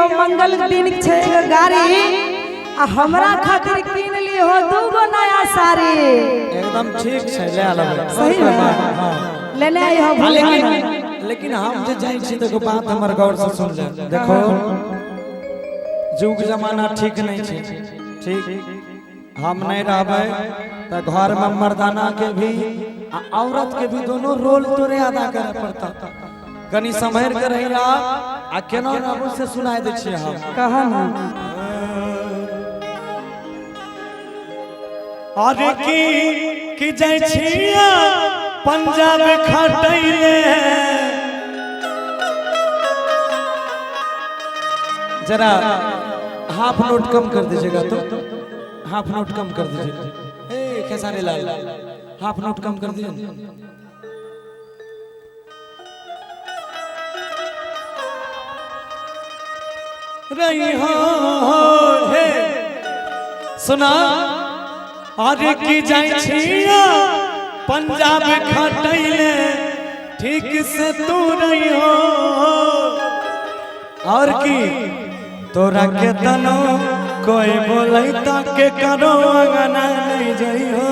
लिहो मंगल दिन छै एगो गाड़ी आ हमरा खातिर कीन लिहो दूगो नया साड़ी। एकदम ठीक छै, ले लेबै। सही में? हाँ। लेने आई हो। हाँ, लेकिन लेकिन हम जे जाइ छी देखो बात हमर गौर से सुन ले। देखो जुग जमाना ठीक नहीं छै, ठीक हम नहीं रहबै त घर में मर्दाना के भी आ औरत के भी दोनों रोल तोरे अदा करे पड़ता। कनी संभर के रहिया आ केना रहबो से सुनाय दै छियै हम। कहा ना। अरे की जाइ छिया पंजाब खटैले, जरा हाफ नोट कम कर दीजिएगा तो, हाफ नोट कम कर दीजिए। ए खेसारी लाल हाफ नोट कम कर दीजिए। रही हो हे सुना। अरे की जाइ छिया पंजाब खटैले ठीक से तू रही हो, और की तोरा के तनो कोई बोलैता के करो अंगना नहीं जाइ हो।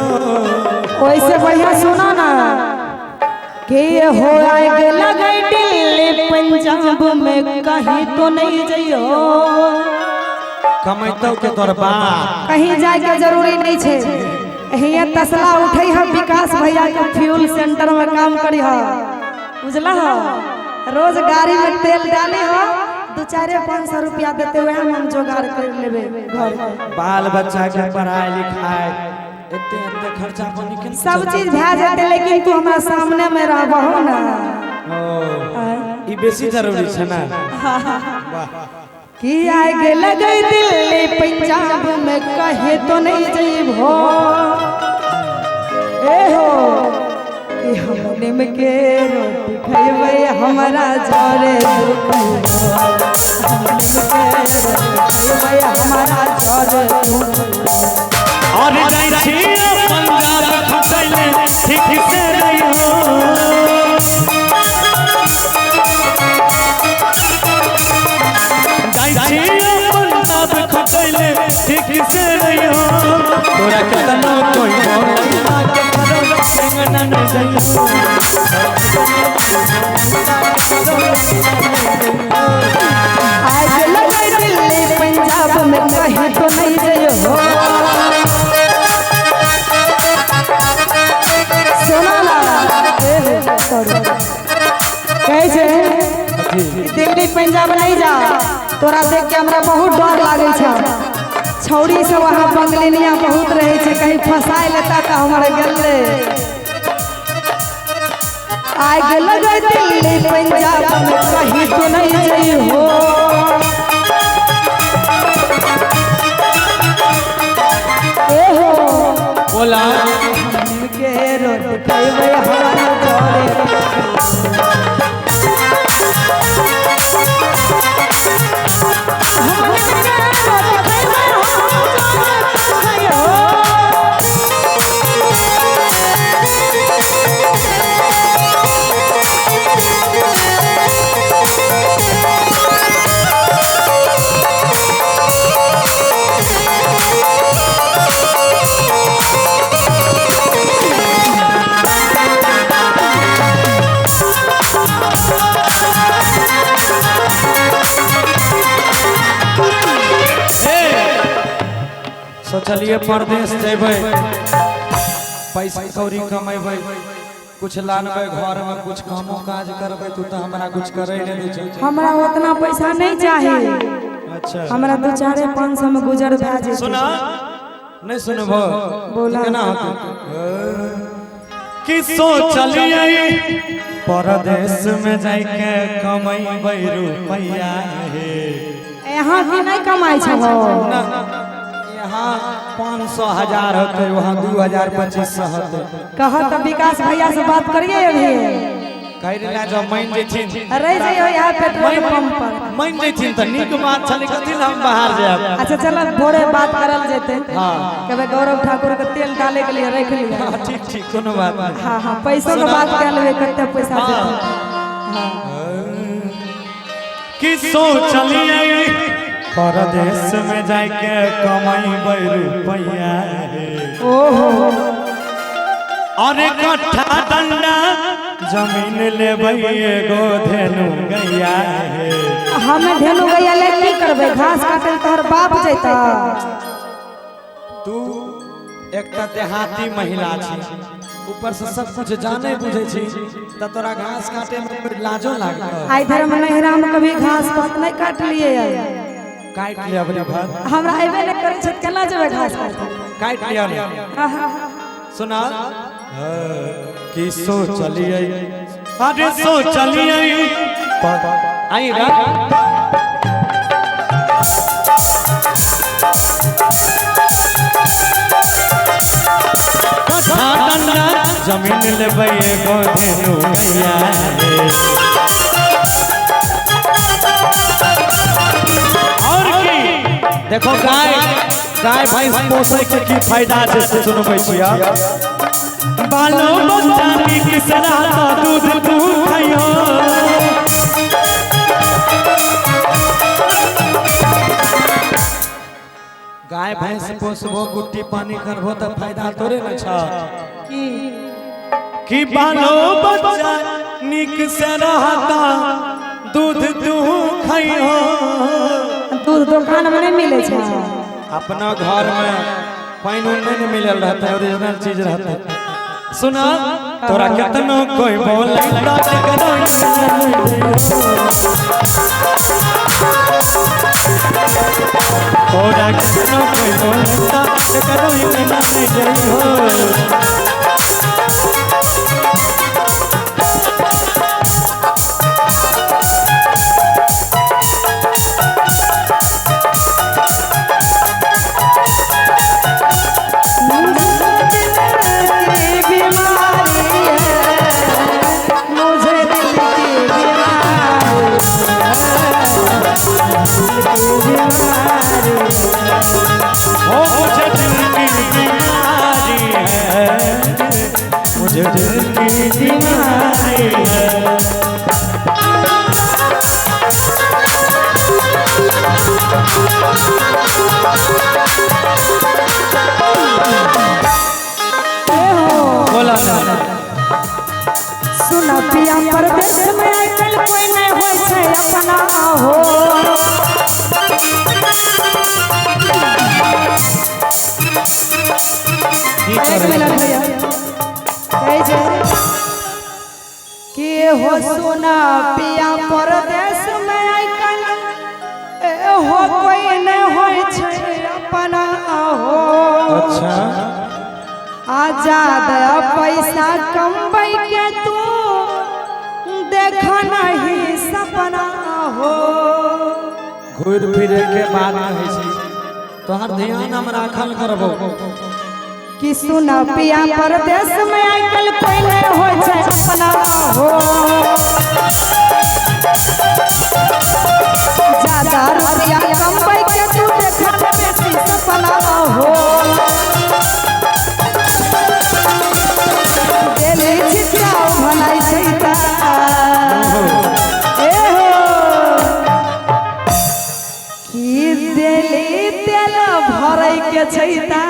वैसे बढ़िया सुना ना कि हो आए लगे दिल्ली पंजाब में कहीं तो नहीं जइयो। कमैतौ के तोर बाप, कहीं जाए के जरूरी नहीं छे। हियां तसला उठै है विकास भैया के फ्यूल सेंटर में काम करी है, बुझला हो। रोज गाड़ी में तेल डाली हो, 2-4-500 रुपया देते हुए हम जोगाड़ कर लेबे घर के। बाल बच्चा के पढ़ाई लिखाई एते एते खर्चा पानी के सब चीज भए जेतै, लेकिन तू हमरा सामने में रहबहो ना। ओ ई बेसी जरूरी छै ना। वाह कि आए लगे दिल्ली पंजाब में कहे तो नहीं जइबो। ए हो कि हम निम के रोटी खइबै हमरा जरे दुख हो, हम निम के रोटी खइबै हमरा जरे दुख हो। और जाइ छिया पंजाब खटैले ठीक से रही हो, जाइ छिया पंजाब खटैले ठीक से रही हो, तोरा के तनो कोई बोलैता के करो अंगना नहीं जाइ हो। आए लगे दिल्ली पंजाब में कहीं तो नहीं जइहो। दिल्ली पंजाब नहीं जा, तोरा देख के हमरा बहुत डर लागे छै। छौड़ी सब वहाँ बंगलिनिया बहुत रहे छै, कहीं फंसाय लेता तो हमारे गेलै। आग लगे दिल्ली पंजाब में कहीं तो नहीं जइहो। ए हो बोला हम के रोटी खइबै हमरा जरे। सोचलिए परदेश जेबै, पैसा कौड़ी कमेबै, कुछ लानबै घर में, कुछ कामो काज करबै, तू तो हमरा कुछ करे नहीं दै छै। हमरा उतना पैसा नहीं चाहिए। अच्छा हमरा 2-4-500 में गुजर भए जेतै। सुना नहीं सुनबो बोला केना होतै कि सोचलिए परदेश में जाके कमेबै रुपैया हे। यहाँ की नहीं कमाई छै हो ना, यहाँ 500 हजार होते, वहाँ 2000 2500 होते। कहा तो विकास भैया से बात करिए अभी। कहि ला जो मान जेथिन रह जइयो यहाँ पेट्रोल पंप पर मान जेथिन त नीक बात छलै, कथि ला हम बाहर जायब। अच्छा चल भोरे बात करल जेते। हां कबे गौरव ठाकुर के तेल डाले के लिए रख लिया। हां ठीक ठीक कोनो बात नहीं। हां हां पैसों के बात कर लेबे, कते पैसा देते। हां कि सोचलिए परदेश में जाके कमाई रुपया ओहो अरे कट्ठा डंडा जमीन लेबै एगो धेनु गैया हे। हमें धेनु गैया ले की करबै, घास काटे तोहर बाप जैता। तू एकटा देहाती महिला छी, ऊपर से सब कुछ जाने बुझे छी, त तोरा घास काटे में लाजो लागत। आई धर्म नहिरा में कभी घास पात नहीं काट लिए, काट लिया बड़ी भर हमरा अबे नहीं करे छै, केना जेबै घास काटे, काट लिया। सुना कि सोचलिए, अरे सोचलिए आई ना जमीन लेबै एगो धेनु गैया हे। और की देखो गाय गाय भैंस पोसै के की फायदा छै से सुनबै छियै। बालो बच्चा नीक से रहता दूध तू खइयो, गाय भैंस पोसबो गुट्टी पानी करबो त फायदा तोरे न छ कि बालो बच्चा नीक से रहता दूध तू खइयो। दूध दुकान में नहीं मिले छै, अपना घर में पानी नहीं मिलल रहता है, ओरिजिनल चीज रहता है। सुना तोरा केतनो कोई बोले तोरा केतनो कोई बोले करो नहीं हो। मुझे दिल की बीमारी है। बोला ना सुना पिया परदेश में आजकल कोई नहीं होय छै अपना हो। एक मिनट भैया के हो सुना पिया परदेश में आजकल हो कोई नहीं होय छै अपना हो। अच्छा आजाद पैसा कमबै के तू देख नहीं सपना हो। घूर फिरे के बात कहै छी तोहर ध्यान हम राखल करबो कि सुना पिया परदेश में आजकल कोई नहीं होय छै अपना हो। ज्यादा रुपया कमबै के तू देखा बेसी सपना हो। डेली छिटाओ भलाई छै ता ए हो कि डेली तेल भरै के छै ता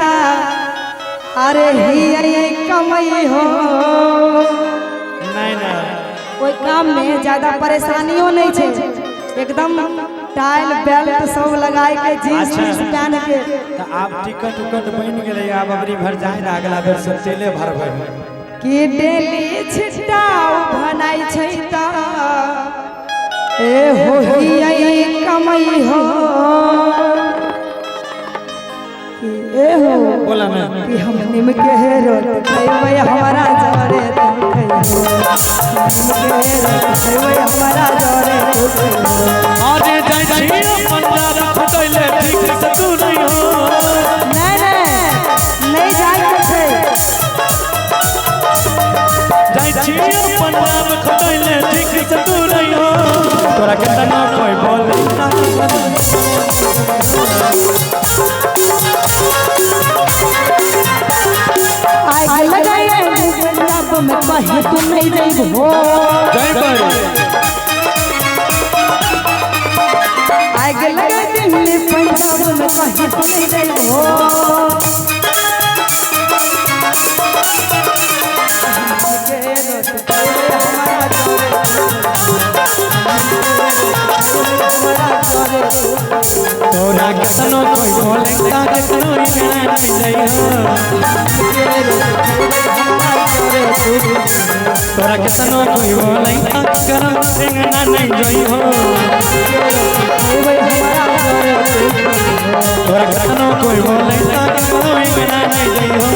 अरे ही कमाई हो। नहीं नहीं कोई काम में ज्यादा परेशानियों नहीं छे, एकदम टाइल बेल्ट सब लगाए के जींस पहन के। तो आप टिकट उकट बन गेलै, आब अबरी भर जाए ना अगला बेर से तेले भरबै कि डेली छिटाओ भनाई छै ता ए हो ही कमाई हो। ए हो बोला ना कि हम निम के रोट खइबै हमारा जरे तू खइबो, निम के रोट खइबै हमारा जरे तू खइबो। अरे जाय छी पंजाब फटैले ठीक से तू नहीं हो। नहीं नहीं नहीं जाय के छै, जाय छी पंजाब फटैले ठीक से तू नहीं हो। तोरा केतना कोई बोले ना आग लगाए पंजाब में कहीं तू नहीं जइबो। जइबै आग लगे दिल्ली पंजाब में कहीं तो नहीं जाई हो। तोरा केतनो कोई बोलेंगा केतनो रिंगना नहीं जाई हो। तोरा केतनो कोई बोलेंगा केतनो रिंगना नहीं जाई हो। तोरा केतनो कोई बोलेंगा केतनो रिंगना नहीं जाई हो।